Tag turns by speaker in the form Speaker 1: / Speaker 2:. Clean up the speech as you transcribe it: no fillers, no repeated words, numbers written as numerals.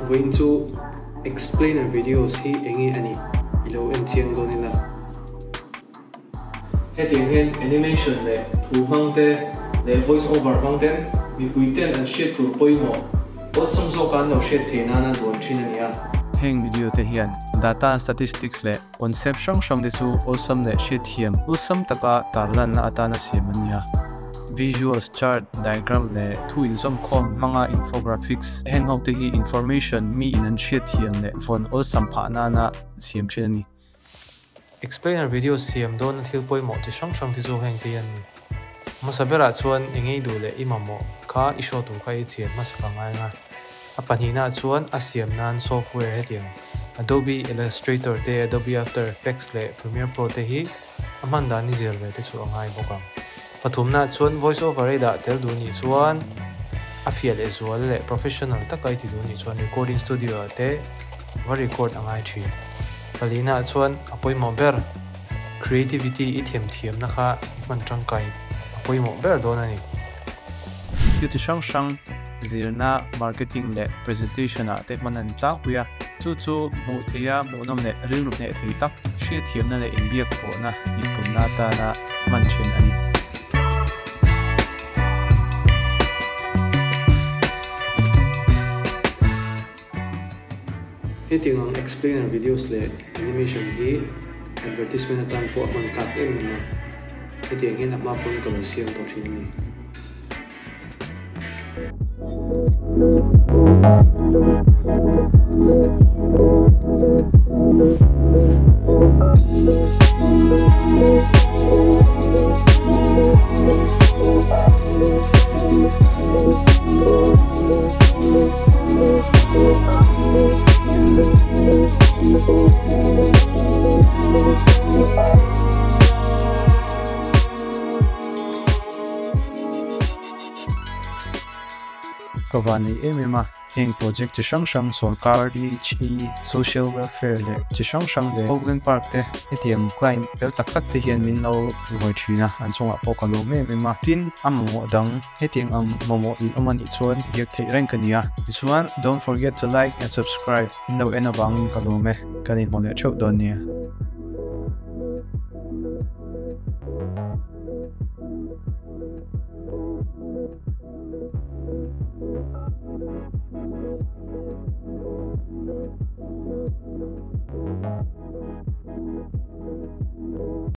Speaker 1: Vawiin chu explainer videos hi enge a nih i lo en chiang dawn ila. Hetiang hian animation leh thu hmang te leh voice over hmang ten mipui ten an hriat tur pawimawh awlsam zawka an lo hriat theih nana duan thin a ni a.
Speaker 2: Heng video te hian data statistics leh concept hrang hrang te chu awlsam leh hriatthiam awlsam taka tarlanna atana siam a ni a. Visuals, chart, diagram leh thu inzawmkhawm hmanga infographics heng ho te hi information mi in an hriatthiam leh vawn awlsam phah nana siam thin a ni. Explainer video siam dawna thil pawimawh chi hrang hrang te chu heng te hi an ni. Hmasa berah chuan i ngei duh leh i mamawh kha i show tur kha i chian hmasa ka ngai anga. A pahnihna chuan a siam nan software hetiang Adobe Illustrator te, Adobe After Effects leh Premiere Pro te hi a hman dan i zir ve te chu a ngai bawk ang. Pathumna chuan voice over i dah tel duh nih chuan a fiah leh zual leh professional taka i ti duh nih chuan recording studio ah te va record a ngai thin. Palina chuan a pawimawh ber creativity i thiamthiamna kha i hman tangkai a pawimawh ber dawn a ni. Thil chi hrang hrang zirna, marketing leh presentation ah te hman a ni tlangpui a, chu chu hmuh theih a hmuhnawm leh rilru hneh thei tak hriatthiamna leh inbiak pawhna tihpunna atana hman thin a ni.
Speaker 1: Hetiang ang explainer videos leh animation hi advertisement atan pawh a hman tlak em em a, hetiang hian a hma pawn ka lo siam tawh thin a ni.
Speaker 2: Ka van nei em em a, heng project chi hrang hrang sawrkar, DHE, Social Welfare leh chi hrang hrang leh Oakland Park te hetiang client fel tak tak te hian min lo ruai thin a, an chungah pawh ka lawm em em a. Tin, a mamawh dang hetiang ang mamawh in awm a nih chuan biak theih reng ka ni a. Tichuan, don't forget to like and subscribe in lo en avangin ka lawm e, kan inhmu leh theuh dawn nia.